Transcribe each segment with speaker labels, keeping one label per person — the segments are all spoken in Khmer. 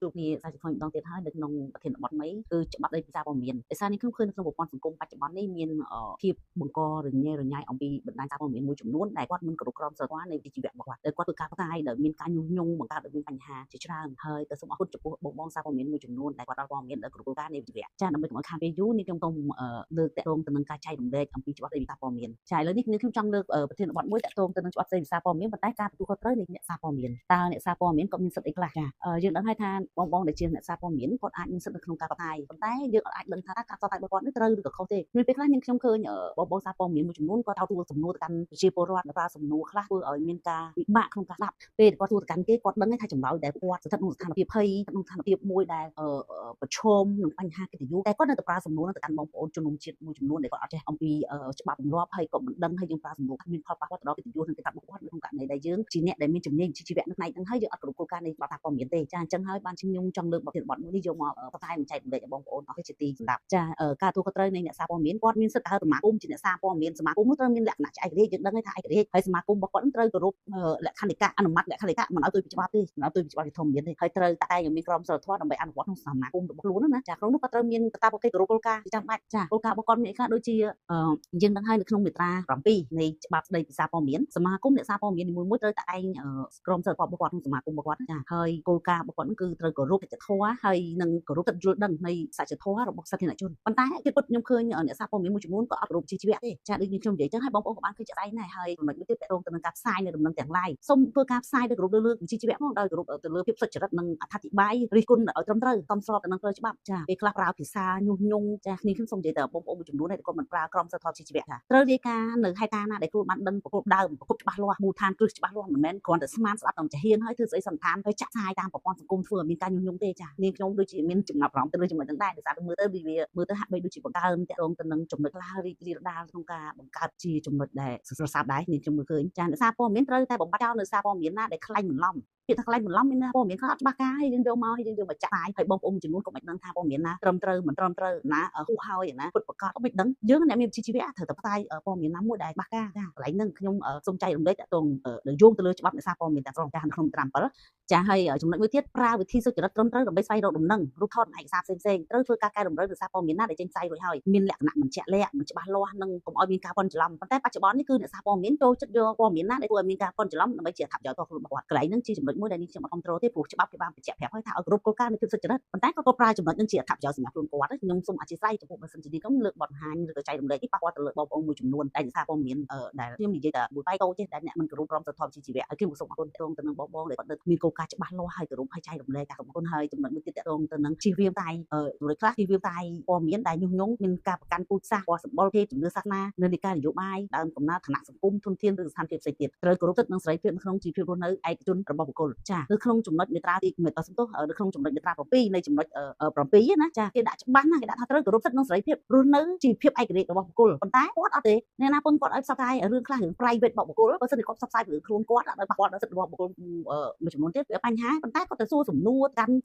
Speaker 1: ជួបគ្នាសាជាថ្មីម្ដងទៀតហើយនៅក្នុងប្រធានបទថ្មីគឺច្បាប់ស្តីពីសារព័ត៌មានដោយសារនេះខ្ញុំឃើញនៅក្នុងប្រព័ន្ធសង្គមបច្ចុប្បន្ននេះមានភាពបង្ករញ៉េរញ៉ៃអំពីបណ្ដាញសារព័ត៌មានមួយចំនួនដែលគាត់មិនគោរពក្រមសីលធម៌នៃវិជ្ជាជីវៈរបស់គាត់ដែលគាត់ធ្វើការផ្សាយដោយមានការញុះញង់បង្កើតឲ្យមានបញ្ហាជាច្រើនហើយក៏សូមអរគុណចំពោះបងបងសារព័ត៌មានមួយចំនួនដែលគាត់ដល់ព័ត៌មានដោយគោរពគោលការណ៍នៃវិជ្ជាជីវៈចាដើម្បីកុំឲ្យខាតពេលយូរនេះខ្ញុំសូមលើកតាក់ទងទៅនឹងការចែករំលែកអំពីច្បាប់ស្តីពីសារព័ត៌មានចាឥឡូវនេះខ្ញុំចង់លើកប្រធានបទមួយតាក់ទងទៅនឹងច្បាប់ស្តីពីសារព័ត៌មានប៉ុន្តែការទទួលខុសត្រូវនៃអ្នកសារព័ត៌មានតើអ្នកសារព័ត៌មានក៏មានសិទ្ធិអីខ្លះចាយើងដឹងហើយថាបងបងដែលជាអ្នកសារព័ត៌មានគាត់អាចមានសិទ្ធិនៅក្នុងការផ្សាយប៉ុន្តែយើងអាចដឹងថាការផ្សាយរបស់គាត់នេះត្រូវឬក៏ខុសទេមានពេលខ្លះនាងខ្ញុំឃើញបងបងសារព័ត៌មានមួយចំនួនគាត់ថតសំណួរទៅកាន់ប្រជាពលរដ្ឋប្រើសំណួរខ្លះធ្វើឲ្យមានការពិបាកក្នុងការស្ដាប់ពេលគាត់សួរទៅកាន់គេគាត់ដឹងថាចម្លើយដែលគាត់ស្ថិតក្នុងស្ថានភាពភ័យក្នុងស្ថានភាពមួយដែលប្រឈមនឹងបញ្ហាកិត្តិយសតែគាត់នៅតែប្រើសំណួរទៅកាន់បងប្អូនជនរួមជាតិមួយចំនួនដែលគាត់អត់ចេះអំពីច្បាប់ទម្លាប់ហើយក៏មិនដឹងហើយយើងប្រើសំណួរមានផលប៉ះពាល់ទៅដល់កិត្តិយសនិងកិត្តិយសរបស់គាត់ក្នុងករណីដែលយើងជាអ្នកដែលមានជំនាញជីវៈនៅផ្នែកហ្នឹងហើយយើងអត់គោរពគោលការណ៍នៃច្បាប់សារព័ត៌មានទេចាអញ្ចឹងហើយបានខ្ញុំចង់លើកបទបទមួយនេះយកមកផ្សាយនិងចែករំលែកឲ្យបងប្អូនអស់ជាទីសម្រាប់ចាការទទួលខុសត្រូវនៃអ្នកសារព័ត៌មានគាត់មានសិទ្ធិហៅសមាគមជាអ្នកសារព័ត៌មានសមាគមនោះត្រូវមានលក្ខណៈជាឯករាជ្យយើងដឹងថាឯករាជ្យហើយសមាគមរបស់គាត់ត្រូវគោរពលក្ខន្តិកៈអនុម័តលក្ខន្តិកៈមិនឲ្យទុយពីច្បាប់ទេមិនឲ្យទុយពីច្បាប់ជាធម្មមានទេហើយត្រូវតែឯងមានក្រមសីលធម៌ដើម្បីអនុវត្តក្នុងសមាគមរបស់ខ្លួនណាចាក្នុងនោះក៏ត្រូវមានកាតព្វកិច្ចគោរពគោលការណ៍ចាំបាច់ចាគោលការណ៍របស់គាត់មានអីខ្លះដូចជាយើងដឹងហើយនៅក្នុងមាត្រា7នៃច្បាប់ស្តីពីសារព័ត៌មានសមាគមអ្នកសារព័ត៌មាននីមួយៗត្រូវតែឯងក្រមសីលធម៌របស់គាត់ក្នុងសមាគមរបស់គាត់ចាហើយគោលការណ៍របស់គាត់គឺត្រូវគោរពសច្ចធម៌ហើយនិងគោរពសិទ្ធិយល់ដឹងនៃសច្ចធម៌របស់សាធារណជនប៉ុន្តែគេពិតខ្ញុំឃើញអ្នកសារព័ត៌មានមួយចំនួនក៏អត់គោរពជីវៈទេចាដូចខ្ញុំនិយាយចឹងហើយបងប្អូនក៏បានឃើញជាក់ស្ដែងដែរហើយចំណុចមួយទៀតទាក់ទងទៅនឹងការផ្សាយនៅដំណឹងទាំងឡាយសូមធ្វើការផ្សាយដោយគោរពលើវិជ្ជាជីវៈផងដោយគោរពទៅលើភាពសុចរិតនិងអត្ថាធិប្បាយរិះគន់ឲ្យត្រឹមត្រូវសមស្របទៅនឹងផ្លូវច្បាប់ចាពេលខ្លះប្រើភាសាញុះញង់ចាគ្នាខ្ញុំសូមនិយាយទៅបងប្អូនមួយចំនួនដែលគាត់មិនប្រើក្រមសីលធម៌ជីវៈថាត្រូវរាយការណ៍នៅហេតុការណ៍ណាដែលខ្លួនបានដឹងប្រភពដើមប្រភពច្បាស់លាស់មូលដ្ឋានគ្រឹះច្បាស់លាស់មិនមែនគ្រាន់តែស្មានស្ដាប់តាមចាហៀងហើយធ្វើស្អីសន្តានហើយចាក់ផ្សាយតាមប្រព័ន្ធសង្គមធ្វើឲ្យមានការញុះញង់ទេចានាងខ្ញុំដូចជាមានចំណាប់អារម្មណ៍ទៅលើចំណុចហ្នឹងដែរដោយសារតែមើលទៅវាមើលទៅហាក់បីដូចជាបង្កើនតាក់ទងទៅនឹងចំណុចខ្លះរីករាលដាលក្នុងការបង្កើតជាចំណុចដែលស្រសើបដែរនាងខ្ញុំមើលឃើញចាអ្នកសារព័ត៌មានត្រូវតែបំបត្តិចោលនៅសារព័ត៌មានណាដែលខ្លាញ់បន្លំពាក្យថាខ្លាញ់បន្លំមានព័ត៌មានខ្លះអត់ច្បាស់ការហើយយើងយកមកហើយយើងយកមកចាក់ផ្សាយហើយបងប្អូនចំនួនក៏មិនដឹងថាព័ត៌មានណាត្រឹមត្រូវមិនត្រឹមត្រូវណាហួសហើយណាពិតប្រាកដក៏មិនដឹងយើងអ្នកមានវិជ្ជាជីវៈត្រូវតែផ្សាយព័ត៌មានណាមួយដែលច្បាស់ការចាកន្លែងហ្នឹងខ្ញុំសូមចែករំលែកតាក់ទងយោងទៅលើច្បាប់អ្នកសារព័ត៌មានទាំងស្រុងចាក្នុងត្រាំ7ចាហើយចំណុចមួយទៀតប្រើវិធីសុចរិតត្រឹមត្រូវដើម្បីស្វែងរកដំណឹងរូបថតនិងឯកសារផ្សេងៗត្រូវធ្វើការកែតម្រូវលើសារព័ត៌មានណាដែលចេញផ្សាយរួចហើយមានលក្ខណៈមិនជាក់លាក់មិនច្បាស់លាស់និងកុំឲ្យមានការប៉ុនច្រឡំប៉ុន្តែបច្ចុប្បន្ននេះគឺអ្នកសារព័ត៌មានចូលចិត្តយកព័ត៌មានណាដែលធ្វើឲ្យមានការប៉ុនច្រឡំដើម្បីជាអត្ថប្រយោជន៍របស់ខ្លួនរបស់គាត់កន្លែងហ្នឹងជាចំណុចមួយដែលនេះខ្ញុំអត់គ្រប់គ្រងទេព្រោះច្បាប់គេបានបញ្ជាក់ប្រាប់ហើយថាឲ្យគោរពគោលការណ៍នៃភាពសុចរិតប៉ុន្តែគាត់ក៏ប្រើចំណុចហ្នឹងជាអត្ថប្រយោជន៍សម្រាប់ខ្លួនគាត់ខ្ញុំសូមអធិស្ឋានចំពោះបើសិនជានេះខ្ញុំលើកបទបង្ហាញឬក៏ចែករំលែកនេះប៉ះពាល់ទៅលើបងប្អូនមួយចំនួនដែលសារព័ត៌មានដែលខ្ញុំនិយាយតែមួយបែកតូចទេដែលអ្នកមិនគោរពក្រមសីលធម៌ជីវៈហើយខ្ញុំក៏សូមអរគុណតងទៅនឹងបងបងដែលគាត់មានគោលការណ៍ច្បាស់លាស់ហើយគោរពហើយចែករំលែកការសូមអរគុណហើយចំណុចមួយទៀតតងទៅនឹងជៀសវាងតែចំណុចខ្លះជៀសវាងតែព័ត៌មានដែលញុះញង់មានការប្រកាន់ពូជសាសន៍ពណ៌សម្បុរគេជំនឿសាសនានិន្នាការនយោបាយដើមកំណើតឋានៈសង្គមធនធានឬស្ថានភាពផ្សេងទៀតត្រូវគោរពសិទ្ធិនិងសេរីភាពនៅក្នុងជីវភាពរស់នៅឯកជនរបស់បុគ្គលចានៅក្នុងចំណុចមាត្រាទីមេត្តាសំទោសនៅក្នុងចំណុចមាត្រា7នៃចំណុច7ណាចាគេដាក់ច្បាស់ណាគេដាក់ថាត្រូវគោរពសិទ្ធិនិងសេរីភាពរស់នៅជីវភាពឯករាជ្យរបស់បុគ្គលប៉ុន្តែគាត់អត់ទេអ្នកណាពឹងគាត់ឲ្យផ្សព្វផ្សាយរឿងខ្លះរឿង private របស់បុគ្គលបើសិនជាគាត់ផ្សព្វផ្សាយរឿងខ្លួនគាត់អត់ឲ្យប៉ះពាល់ដល់សិទ្ធិរបស់បុគ្គលមួយចំនួនទៀតវាបញ្ហាប៉ុន្តែគាត់ទៅសួរសំណួរកាន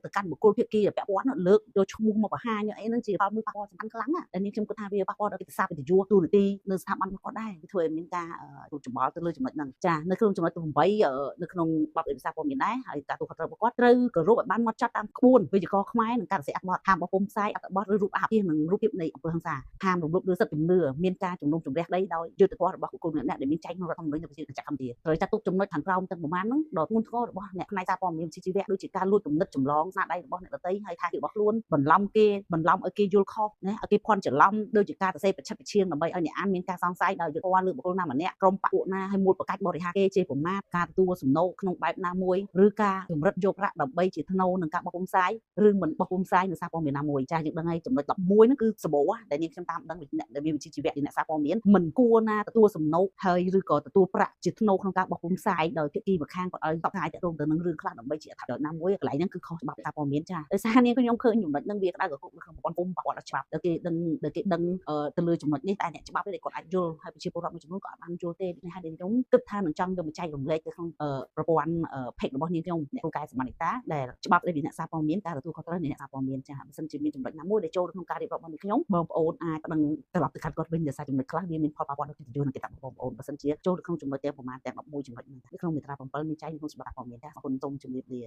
Speaker 1: ់ទៅកាន់បុគ្គលភាគីពាក់ព័ន្ធលើកយកឈ្មោះមកបង្ហាញអីហ្នឹងជាផលមួយប៉ះពាល់សំខាន់ខ្លាំងណាដែលនេះខ្ញុំគិតថាវាប៉ះពាល់ដល់កិត្តិស័ព្ទកិត្តិយសទូនាទីនៅស្ថាប័នរបស់គាត់ដែរវាធ្វើឲ្យមានការច្របល់ទៅលើចំណុចហ្នឹងចានៅក្នុងចំណុចទី8នៅក្នុងបទវិសាព័ត៌មានដែរហើយការទូខុសត្រូវរបស់គាត់ត្រូវគោរពឲ្យបានម៉ត់ចត់តាមក្បួនវិជ្ជាករខ្មែរនិងការសរសេរអត្ថបទហាមបោះពុម្ពផ្សាយអត្ថបទឬរូបអាសអាភាសនិងរូបភាពនៃអំពើហិង្សាហាមរំលោភលើសិទ្ធិជំនឿមានការជំនុំជម្រះក្តីដោយយុត្តិធម៌របស់បុគ្គលម្នាក់ៗដែលមានចែងក្នុងរដ្ឋធម្មនុញ្ញនៃប្រជាជាតិកម្ពុជាត្រូវចាត់ទុកចំណុចខាងក្រោមទាំងប្រមាណហ្នឹងដ៏ធ្ងន់ធ្ងររបស់អ្នកផ្នែកសារព័ត៌មានជីវៈដូចជាការលួចគំនិតចម្លងស្នាដៃរបស់អ្នកដទៃហើយថាជារបស់ខ្លួនបន្លំគេបន្លំឲ្យគេយល់ខុសណាឲ្យគេភ័ន្តច្រឡំដូចជាការសរសេរប្រឆិតប្រឈៀងដើម្បីឲ្យអ្នកអានមានការសង្ស័យដោយយុត្តិធម៌លើបុគ្គលណាម្នាក់ក្រុមបពួកណាឲ្យមូលប្រកាច់បរិហាគេជាប្រមាថការទទួលសំណូកក្នុងបែបណាមួយឬការជំរិតយកប្រាក់ដើម្បីជាថ្នូរនឹងការបោះពុម្ពផ្សាយឬមិនបោះពុម្ពផ្សាយនៅសារព័ត៌មានណាមួយចាយើងដឹងហើយចំណុច11ហ្នឹងគឺសម្បូរដែលនាងខ្ញុំតាមដឹងអ្នកដែលមានវិជ្ជាជីវៈជាអ្នកសារព័ត៌មានមិនគួរណាទទួលសំណូកហើយឬក៏ទទួលប្រាក់ជាថ្នូរក្នុងការបោះពុម្ពផ្សាយដោយភាគីម្ខាងគាត់ឲ្យផ្សព្វផ្សាយតាក់ទងទៅនឹងរឿងខ្លះដើម្បីជាអត្ថប្រយោជន៍ណាមួយកន្លែងហ្នឹងគឺខុសច្បាប់សារព័ត៌មានចាដោយសារនាងខ្ញុំឃើញចំណុចហ្នឹងវាក្តៅកគុកនៅក្នុងប្រព័ន្ធភូមិប៉ះពាល់ដល់ច្បាប់ដែលគេដឹងដែលគេដឹងទៅលើចំណុចនេះតែអ្នកច្បាប់ទេគាត់អាចយល់ហើយប្រជាពលរដ្ឋមួយចំនួនក៏អត់បានយល់ទេនេះហើយដែលខ្ញុំគិតថានឹងចង់យកមកចែករំលែកទៅក្នុងប្រព័ន្ធ page របស់នាងខ្ញុំអ្នកគ្រូកែសមនិតាដែលច្បាប់ស្តីពីអ្នកសារព័ត៌មានការទទួលខុសត្រូវនៃអ្នកសារព័ត៌មានចាបើសិនជាមានចំណុចណាមួយដែលចូលក្នុងការរៀបរាប់របស់នាងខ្ញុំបងប្អូនអាចប្តឹងត្រឡប់ទៅខាត់គាត់វិញដោយសារចំណុចខ្លះវាមានផលប៉ះពាល់ដល់កិត្តិយសនិងកិត្តិយសបងប្អូនបើសិនជាចូលក្នុងចំណុចទាំងប្រមាណទាំង11ចំណុចហ្នឹងក្នុងមាត្រា7មានចែងក្នុងច្បាប់ព័ត៌មានចាអរគុណសូមជម្រាបលា។